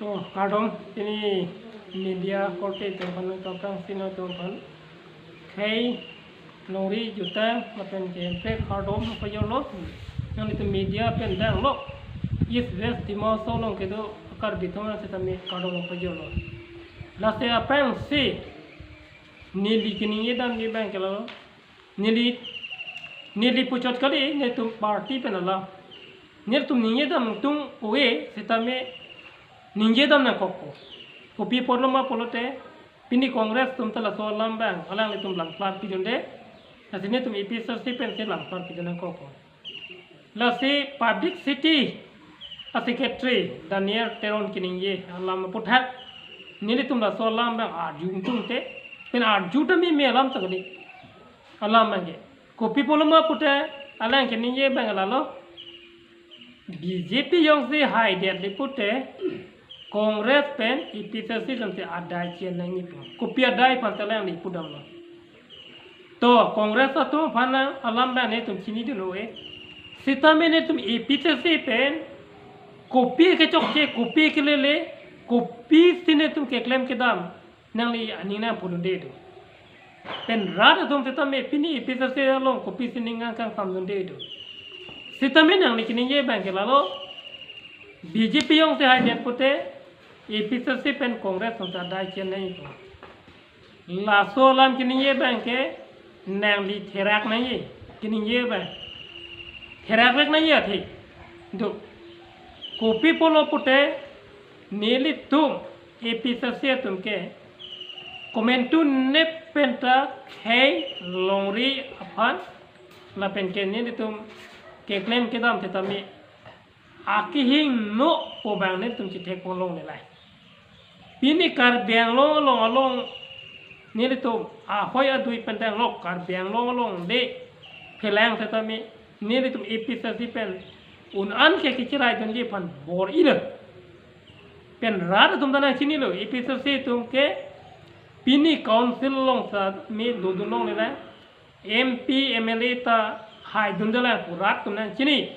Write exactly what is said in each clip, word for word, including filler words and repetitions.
To, kardom, pini media korte atum aphan, to aphrangsi nangtum aphan khei, longri, jutang lapen ke hemprek kardom pajorlo. Nanglitum media pen danglo, East West Dima Hasao along kedo Karbi atum aphan sitame kardom pajorlo. Lasi aphrangsi neli keningje damji abang ke lalo, neli, neli puchot kali, nelitum party pen alam. Nelitum ningje dam tung ove sitame ningje dam nangkokpo. Kopi apotlo ma pulote, pini Congress atum ta laso alam abang alanglitum langplar pidunde, lasi nelitum A P H L C pensi langplar pidun nangkokpo. Lasi publicity a-secretary Daniel Teron keningje alam aputhak, nelitum laso alam abang arju tung te, pen arju ta meme alam ta kali. Alam abang ke, kopi apotlo ma pute, alang keningje abang lalo, B J P jongsi haidetji pute, Congress pen A P H L C jongsi adai chennangji pu. Kopi adai aphan ta alangli pudamlo. To, Congress atum aphan alam abang nelitum chinidun ove. Sitame nelitum A P H L C pen kopi kechokche, kopi kelele, kopisi nelitum keklem kedam, nangli aning nangpudunde do. Pen rat atum sitame pini A P H L C along kopisi ning nangkangsamdunde do. Sitame nangli keningje abang ke lalo, B J P jongsi haidet pute, A P H L C pen Congress atum ta adai chennangji pu. Laso alam keningje abang ke nangli therak nangji, keningje abang. Therak vek nangji athe. Do. Kopi apotlo pute, nelitum A P H L C atum ke komantu nep pen ta khei, longri aphan lapen ke nelitum keklem kedam sitame akehingno pu abang nelitum chethekpon longle lahai. Pini Karbi Anglong along along nelitum ahoi adui pen danglo, Karbi Anglong along le phelang sitame nelitum A P H L C pen un-an ke kecheraidunji aphan bor-ilo. Pen rat atum ta nangchinilo, A P H L C atum ke pini council along sitame dodun longle lahai, M P, M L A ta haidunde lang pu rat atum nangchini.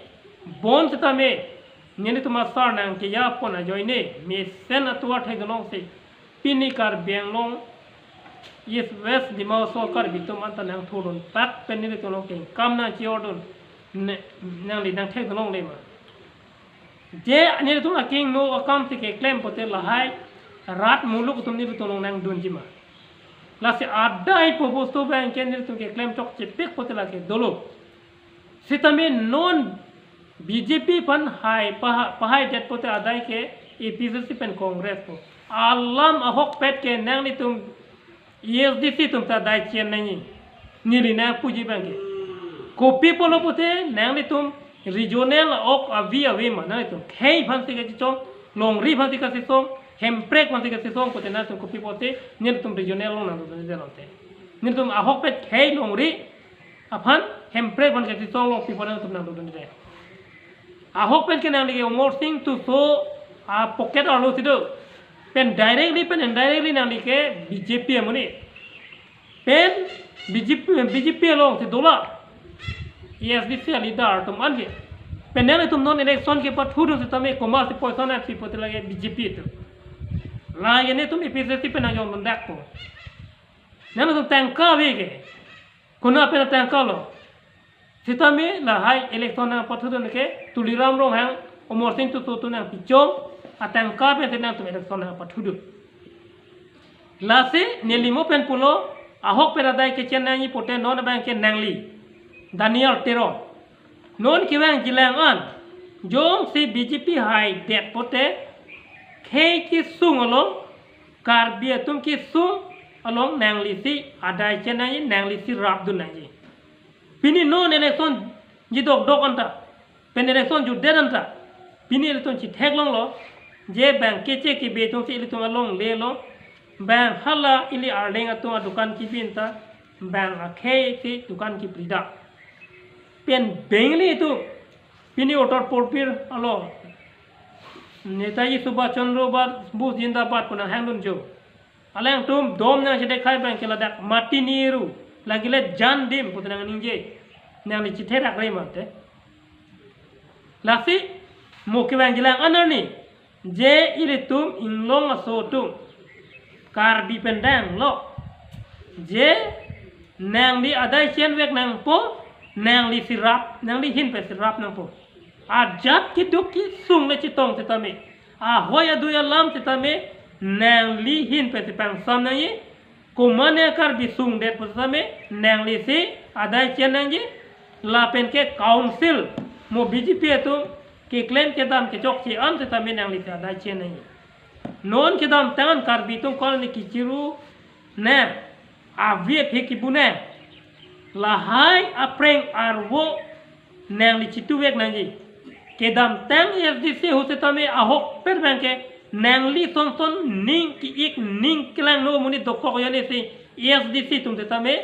Bonsitame nelitum asar nangkejapon ajoine mesen atovar theidun longsi pini Karbi Anglong, East West Dima Hasao Karbi atum anta nangthurdun tak pen nelitum along kengkam nangchiordun, ne, nangli nangthekdun longle ma? Je nelitum akehingno akamsi keklem pute lahai rat muluk atum nelitum along nangdunji ma? Lasi adai pu bostu abang ke nelitum keklem chokchepik pute lake dolo. Sitame non B J P aphan hai paha-, pahaidet pute adai ke A P H L C pen Congress pu. Alam ahokpet ke nanglitum A S D C atum ta adai chennangji, neli nangpuji abang ke. Kopi apotlo pute nanglitum regional ok avi ave ma, nanglitum khei aphansi kachesong, longri aphansi kachesong, hemprek aphansi kachesong pute nangtum kopi apotlo pute nelitum regional along nangdodunde lote. Nelitum ahokpet khei, longri aphan, hemprek aphan kachesong along pi apot nangtum nangdodunde. Ahokpet ke nangli ke Amarsing Tisso apocket arlo si do. Pen directly pen indirectly nangli ke B J P amonit. Pen B J P, B J P alongsi dola. A S D C a-leader atum anke. Pen nangtum non election kepathudun sitame komatsi poisa nangpi pute lake B J P atum. Lake nelitum A P H L C pen nangjongdundakpo. Nangtum tangka ave ke. Konat pen atangka lo? Sitame lahai election nangpathudun ke Tuliram Ronghang, Amarsing Tisso atum nangpichong atangka pensi nangtum election nangpathudun. Lasi neli mo pen pulo, ahokpet adai kechennangji pute non abang ke nangli, Daniel Teron. Non kevangjilang an, jongsi B J P haidet pute, khei kesung along, Karbi atum kesung along nanglisi adai chennangji, nanglisi rapdun nangji. Pini non election ji dokdok anta, pen election jutdet anta, pini election chetheklonglo, je bang keche kebe atumsi ilitum alongle lo, bang hala ili Arleng atum adukan kebi anta, bang akhei si dukan kepri dak. Pen bang ilitum, pini Uttar Purbi along, Netaji Subhash Chandra Bose Zindabad pu nanghangdun jo. Alangtum dom nangchedekhai abang ke ladak mati niru, lagile jan dim pute nangningje. Nangli chetherakre mate. Lasi mo kevangjilang an arni, Je ilitum inglong aso atum Karbi pen danglo. Je nangli adai chenvek nangpo, nangli si rap, nangli ahin pen si rap nangpo. Ajat keduk kesung le chetong setame, ahoi adui alam setame, nangli ahin pen si pangsam nangji. Komatne Karbi sungdetpo setame, nangli si adai chen nangji. Lapen ke council mo B J P atum keklem kedam kechokche an setame nangli si adai chen nangji. Non kedamtang an Karbi atum koloni kechiru ne, avi aphi kebu ne, lahai aphreng arvo nangli chituvek nangji. Kedamtang A S D C ahut setame ahokpet abangke nangli sonson ning ke-ik ning kelangno amonit dokok jone si A S D C atum setame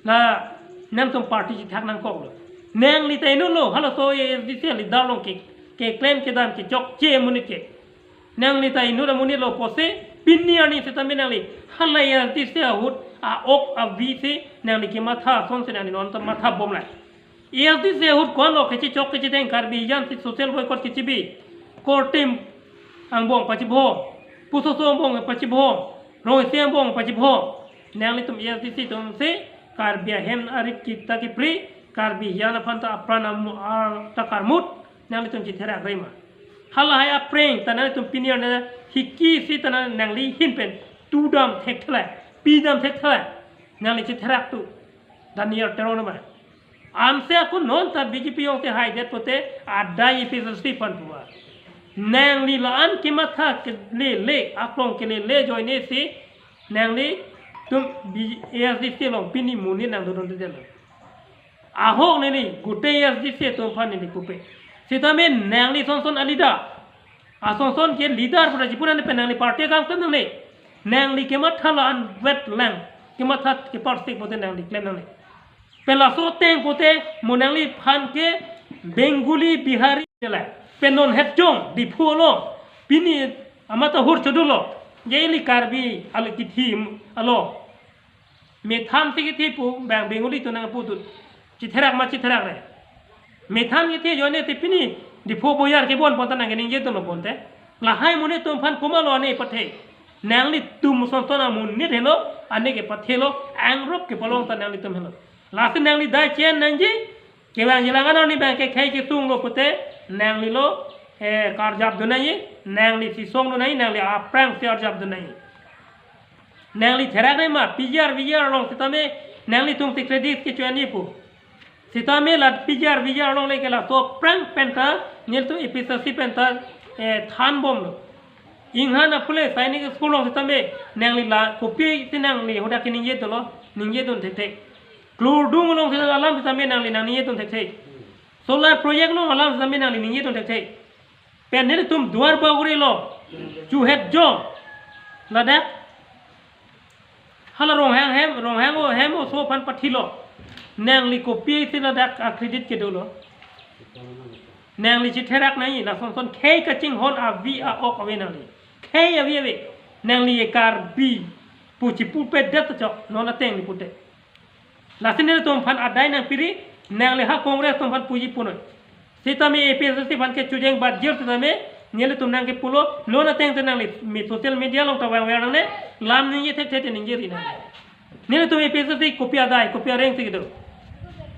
la nangtum party chethak nangkoklo. Nangli ta inutlo, halaso A S D C aleader along ke, keklem kedam kechokche amonit ke. Nangli ta inut amonit lo pusi, pini arni setame nangli hala A S D C ahut a-ok avi si nangli kematha ason si nangli non ta matha bomlang. A S D C ahut ko-anlo kechechok kechedeng Karbi hijan si social boycott kechibi. Korte angbong pachibom, Pusoso angbong pachibom, Rongsi angbong pachibom. Nanglitum A S D C atum si Karbi ahem arit kita kepri, Karbi hijan aphan ta apran amu-, ar ta karmut, nanglitum chitherak rema. Halahai aphreng ta nanglitum pini arni hiki si ta nangli ahin pen tudam thekthe, pidam thekthe. Nangli chitherak tu. Daniel Teron ma. Ansi ako non ta B J P along si haidet pote adai A P H L C aphan pu-a. Nangli la-an kematha kelele, aklong kelele ajoine si nanglitum B-, A S D C along pini monit nangdodundedetlo. Ahok neli gute A S D C atum aphan neli pupe. Setame nangli sonson aleader, asonson ke leader pura jipunan pen nangli party akam klem nangne. Nangli kematha la-an vetlang, kematha keparsik pote nangli klem nangne. Pen laso ateng pote mo nangliphan ke Bengali, Bihari le. Pen non het jong Diphu along pini amat ahur chodunlo. Je ili Karbi alo kithi alo. Methan si kithi pu, bang Bengali atum nangpu tu. Chitherak ma chitherak re. Methan kithi ajoine si pini Diphu boyar kebon pon ta nangkeningje dunlo bonte. Lahai monit atum aphan komatlo ane pathe. Nanglitum sonson amonit helo, ane kepathelo, angrok kepalong ta nanglitum helo. Lasi nangli adai chen nangji, kevang jilang ano ni bang kekhei kesunglo pote, nanglilo, eh, karjapdun nangji, nangli si songdun nangji, nangli aphrang si arjapdun nangji. Nangli therak rema, P G R, V G R along setame, nanglitum si credit kecho-an-i pu. Setame la P G R, V G R along le ke laso aphrang pen ta, nelitum A P H L C pen ta, eh, thanbomlo. Inghan apule Sainik School along setame, nangli la kopi si nangli hadak keningje dolo, ningjedun thekthe. Klurdung along si alam setame nangli nangningjedun thekthe. Solar project along alam setame nangli ningjedun thekthe. Pen nelitum Duar Bagori lo, chuhet jong, ladak hala Ronghang hem, Ronghang o hem oso aphan pathilo. Nangli kopi si ladak a-credit kedolo. Nangli chitherak nangji, lasonson khei kachinghon avi a-ok ave nangli. Khei avi ave. Nangli e Karbi pu chipupedet chok, non ateng ni pute. Lasi nelitum aphan adai nangpiri, nangli ha Congress atum aphan puji punoi. Setame A P H L C aphan ke chojeng badjir setame, nelitum nangkepulo, non ateng te nangli mi social media along ta vangver nangne, lam ningje thekthe te ningjeri nang. Nelitum A P H L C kopi adai, kopi areng si kedo.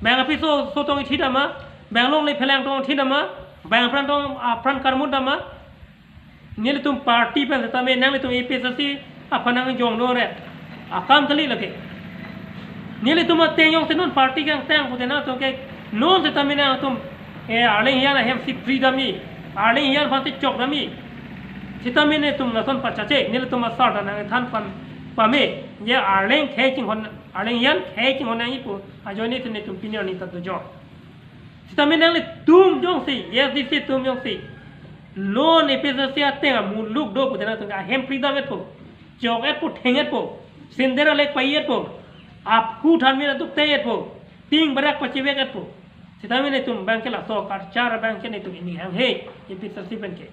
Bang apiso so tong ithi dam ma, bang longle phelang tong ithi dam ma, bang apran tong apran karmut dam ma, nelitum party pen setame nanglitum A P H L C aphan nangjongno re. Akam kali lake. Nelitum ateng jongsi non party kangtang pute nangtum ke non setame nangtum, eh, Arleng hijan ahem si pri dam-i. Arleng hijan aphan si chok dam-i. Setame nelitum lason pachache, nelitum asar ta nangthan pan pame. Je Arleng khei chinghon, Arleng hijan khei chinghon nangji pu ajoine si nelitum pini arni ta dojoi. Setame nanglitum jongsi, A S D C atum jongsi, non A P H L C ateng amuluk do pute nangtum ahem pri dam-etpo, chok-etpo, theng-etpo, sender alek pai-etpo, aphu thanmir atuk te-etpo, ting barak pachevek-etpo. Setame nelitum bang ke laso karchar bang ke nelitum ini hanghe, A P H L C pen ke.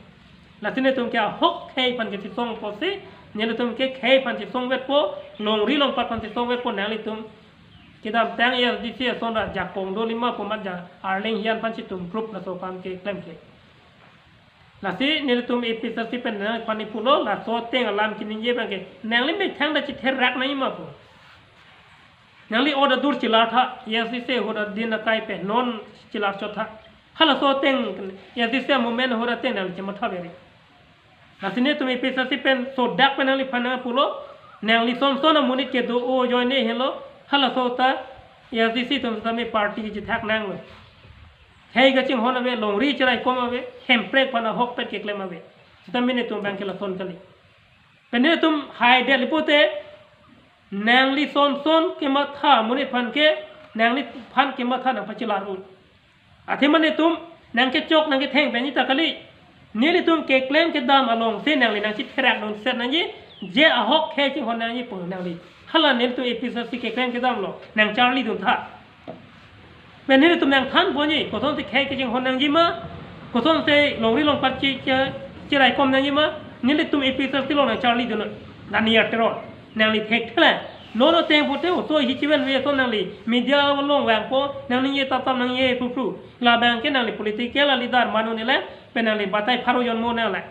Lasi nelitum ke ahok khei aphan ke chisong pusi, nelitum ke khei aphan chisongvetpo, longri longpat aphan chisongvetpo, nanglitum kedamtang A S D C ason ra jakong do lima pu amat ja Arleng hijan aphan chitum group laso aphan ke klemkle. Lasi nelitum A P H L C pen nangphan pulo, laso ateng alam keningje abangke nangli methang ta chitherak nangji ma pu. Nangli order dur chilar tha, A S D C ahut adin akai pen non chilar chot tha. Halaso ateng A S D C movement ahut ateng nangli chematha beri. Lasi nelitum A P H L C pen sodak pen nangliphan nangpulo, nangli son son amonit kedo o joine helo, halaso ta A S D C atum sitame party kechethak nanglo. Khei kachinghon ave, longri cheraikom ave, Hemprek aphan ahokpet keklem ave. Sitame nelitum abangke lason kali. Pen nelitum haidet lipote, nangli son son kematha amonit aphan ke, nangliphan kematha nangpachelar un. Athema nelitum nangkechok nangketheng pen ta kali. Nelitum keklem kedam alongsi nangli nangchitherak nangset nangji, je ahok khei chinghon nangji pu nangli. Hala nelitum A P H L C keklem kedam lo, nangcharlidun tha. Pen nelitum nangthanponji, kosonsi khei kachinghon nangji ma, kosonsi longri longpat che, che, cheraikom nangji ma, nelitum A P H L C along nangcharlidun, Daniel Teron, nangli thekthe la. Non ateng pute oso hi chiven ve ason nangli, media along vangpo, nangning ye taptap nang ye phru phru. Labangke nangli political leader manu nile, pen nangli batai pharo jonmo nangle.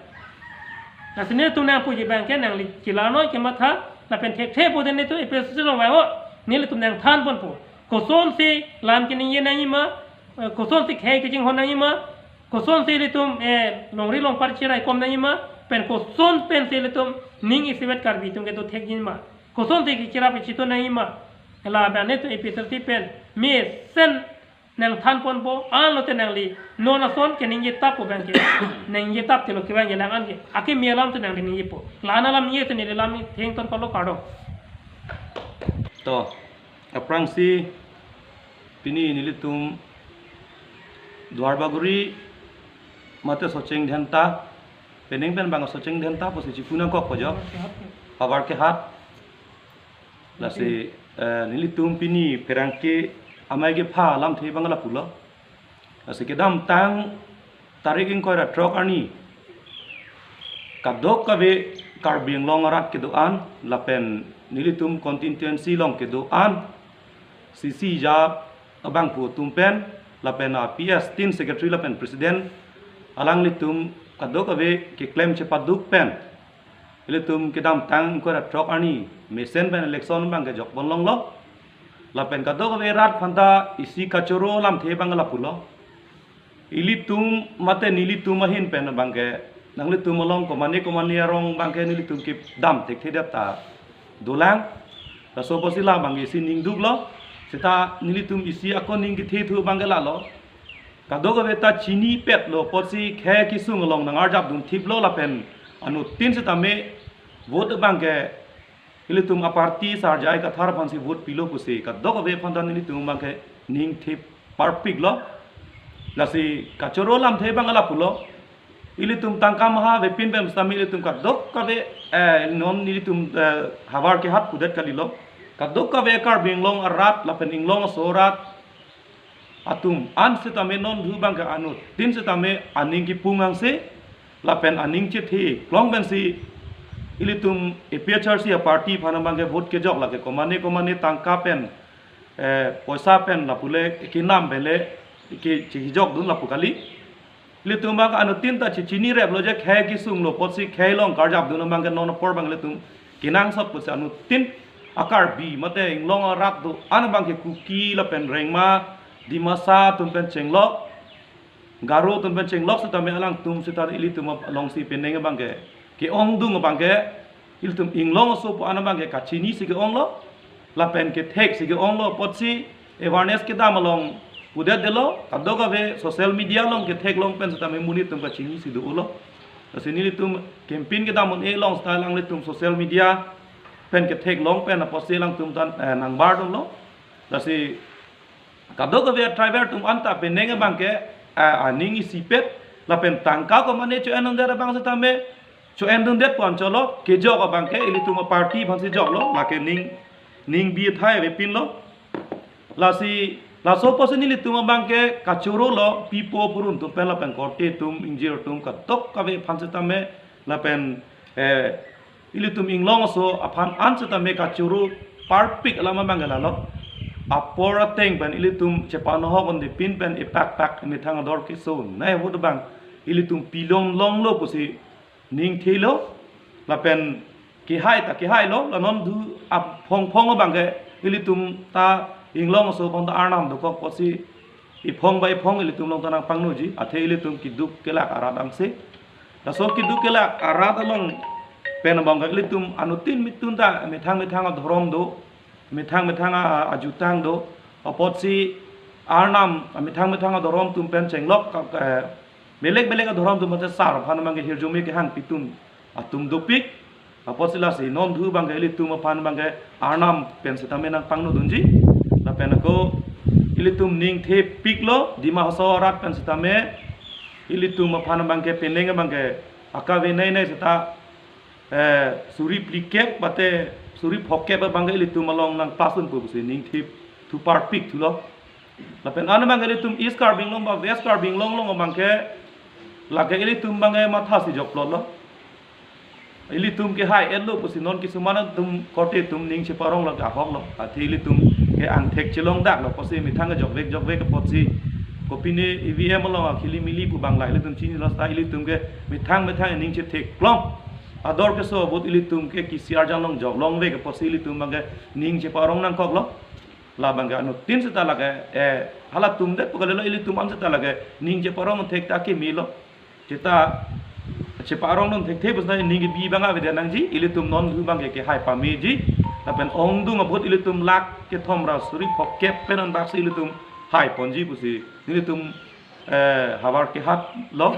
Lasi nelitum nangpuji abangke nangli chelar noi kematha, lapen thekthe pute nelitum A P H L C along vangpo, nelitum nangthanponpo. Kosonsi lam keningje nangji ma, eh, kosonsi khei kachinghon nangji ma, kosonsi ilitum, eh, longri longpat cheraikom nangji ma, pen koson pensi ilitum ning isivet Karbi atum kedo thekji ma, kosonsi kecherap kechitun nangji ma. Labang nelitum A P H L C pen mesen nangthanponpo, anlote nangli non ason keningje tap pu abangke ningje tap tilo kevang jelang anke. Akimi alam te nangli ningjepo. La-an alam ningje te neli lam thengton kalo, kardom. To, aphrangsi pini nelitum Duarbagori mate Socheng Dhenta, penang pen abang Socheng Dhenta pusi chipu nangkokpo jo. Havar Kehat. Lasi, eh, nelitum pini pherangke amei kepha alamthe abang lapulo. Lasi kedamtang tarik ingkoi ra throk arni kadokave Karbi Anglong arat kedo-an lapen nelitum constituency along kedo-an, C C ja abangphu atum pen lapen a P S tin secretary lapen president alanglitum kadokave keklem chepaduk pen ilitum kedamtang ingkoi ra throk arni mesen pen election abangke jokpon longlo. Lapen kadokave rat aphanta isi kachoro alamthe abang lapulo. Ilitum mate nelitum ahin pen abangke nanglitum along komane komane arong abangke nelitum kedam thekthedet ta dolang. Laso apotsi labangke isi ningduklo. Seta nelitum isi ako ning kethethu abangke lalo. Kadokave ta chinipetlo apotsi khei kesung along nangarjapdun thiplo lapen anuttin sitame vote abangke ilitum a-party Sar J I Kathar aphansi vote pilo pusi kadokave aphanta nelitum abangke ning thip parpiklo. Lasi kachoro alamthe abang lapulo. Ilitum tangka maha avepin pen sitame ilitum kadokave, eh, non ilitum, eh, Havar Kehat pudet kalilo. Kadokave Karbi Anglong arat lapen inglong aso arat atum an sitame non thu abangke anuttin sitame aning kipung angse lapen aning chethe klong pensi ilitum A P H L C a-party aphan abangke vote kejok lake komane komane tangka pen, eh, poisa pen lapule kenam penle ke chehijokdun lapu kali. Ilitum abang anuttin ta chechinireplo je khei kesunglo apotsi khei along karjapdun abangke non apor abang ilitum kenangsot pusi anuttin a-Karbi mate inglong arat do-an abangke Kuki lapen Rengma, Dimasa atum pen chenglok, Garo atum pen chenglok sitame alangtum seta ilitum alongsi penang abangke ke-ongdung abangke ilitum inglong aso pu an abangke kachinisi ke-onglo, lapen ketheksi ke-onglo apotsi awareness kedam along pudetdetlo, kadokave social media along ketheklong pen sitame monit atum kachinisi do-olo. Lasi nelitum campaign kedam un-e along seta alanglitum social media pen ketheklong pen apotsi alangtum tan, eh, nangbardunlo. Lasi kadokave a-tribal atum anta penang abangke, eh, aning isipet lapen tangka komane cho-endundet abang sitame cho-endundet pu an cholo, kejok abangke ilitum a-party aphansi joklo, lake ning, ning bi thai avepinlo. Lasi laso apotsi nelitum abangke kachorolo, pipo purun atum pen lapen korte atum, ingjir atum kadokave aphan sitame lapen, eh, ilitum inglong aso aphan an sitame kachoro parpik alam abangke lalo. Apor ateng pen ilitum chepanohok un-epin pen epakpak methang ador kesonei ahut abang ilitum pilon longlo pusi ningthelo, lapen kehai ta kehailo, la non dhu aphong phong abangke ilitum ta inglong aso aphan ta arnam dokok pusi iphong bai iphong ilitum along ta nangpangnoji, athe ilitum keduk kelak arat angse. Laso keduk kelak arat along pen abangke ilitum anuttin mitun ta methang methang adhorom do, methang methang a-, ajutang do, apotsi arnam methang methang adhorom atum pen chenglok ka, ka, belek belek adhorom atum pen sar aphan abangke hirjume kehangpi atum atum dopik. Apotsi lasi non dhu abangke ilitum aphan abangke arnam pen sitame nangpangno dunji. Lapen ako ilitum ningthepiklo, Dima Hasao arat pen sitame ilitum aphan abangke penang abangke akavenei nei seta, eh, suri phlikep mate suri phokep abangke ilitum along nangpasun pu pusi ningthepthu parpik thulo. Lapen an abangke ilitum East Karbi Anglong ba West Karbi Anglong along abangke lake ilitum abangke mathasi jokplotlo. Ilitum kehai-etlo pusi non kisuman atum korte atum ning cheparong lake ahoklo. Athe ilitum ke angthek chelongdaklo pusi methang ke jokvek jokvek apotsi kopine E V M along akhilimili pu abang la ilitum chinilo, seta ilitum ke methang methang ning chetheklong. Ador keso abot ilitum ke K C R jang along joklongvek apotsi ilitum abangke ning cheparong nangkoklo. La abangke anuttin seta lake, eh, halatum det pu kalilo, ilitum an seta lake ning cheparong thek ta kimilo. Seta cheparong non thekthe pusna ning kebi abang avedet nangji, ilitum non dhu abangke kehai pameji. Lapen ongdung abot ilitum lakh kethom ra suri phokep pen andaksi ilitum haiponji pusi nelitum, eh, Howraghat lo,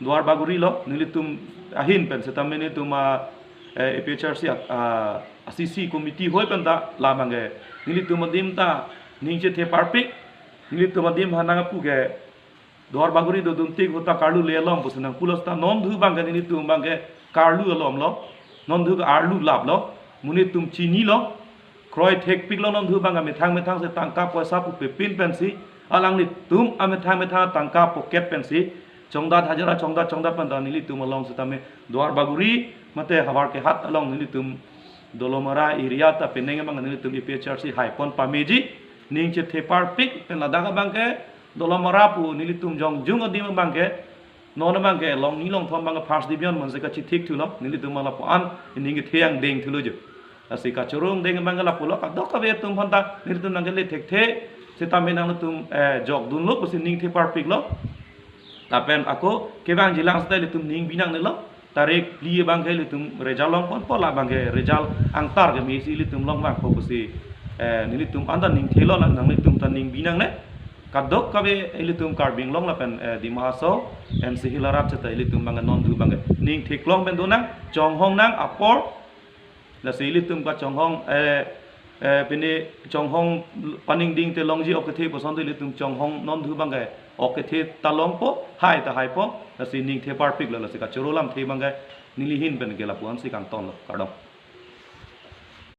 Duarbagori lo, nelitum ahin pen sitame nelitum a, eh, A P H R C a, a, a C C committee hoi pen ta la abangke nelitum adim ta ning chethe parpik, nelitum adim hanang apu ke Duarbagori dodun tik ahut ta karlu le alom pusi nangpulo, seta non dhu abangke nelitum abangke karlu alomlo, non dhu ke arlu laplo, monit atum chinilo, kroi thekpiklo, non dhu abangke methang methang si tangka poisa pu pepin pensi, alanglitum amethang methang tangka pocket pensi chongdat, hajira chongdat chongdat pen ta nelitum along sitame Duarbagori mate Howraghat along nelitum Dolamara area ta penang abang nelitum A P H R C haipon pameji, ning chethe parpik pen ladak abangke Dolamara pu nelitum jongjung adim abangke, non abangke Longni Longthom abangke first division manse kachithik thulo, nelitum lapu-an ning kethe angdeng thulo jo. Lasi kachoro angdeng abangke lapulo, kadokave atum aphan ta nelitum nangkele thekthe sitame nangtum, eh, jokdunlo pusi ning the parpiklo. Lapen ako kevangjilang seta ilitum ning binangnelo. Tarik phli abangke ilitum result longponpo, la abangke result angtar kemesi ilitum longvangpo pusi, eh, nelitum anta ning thelo, la nanglitum ta ning binangne. Kadokave ilitum Karbi Anglong lapen, eh, Dima Hasao, N C Hills arat seta ilitum abangke non dhu abangke ning theklong pen donang, chonghong nang apor. Lasi ilitum kachonghong, eh, eh, pini chonghong paningding te longji ok kethe puson te ilitum chonghong non dhu abangke ok kethe ta longpo, hai ta haipo, lasi ning the parpiklo, lasi kachoro lamthe abangke neli ahin pen ke lapu-an si kangtonlo, kardom.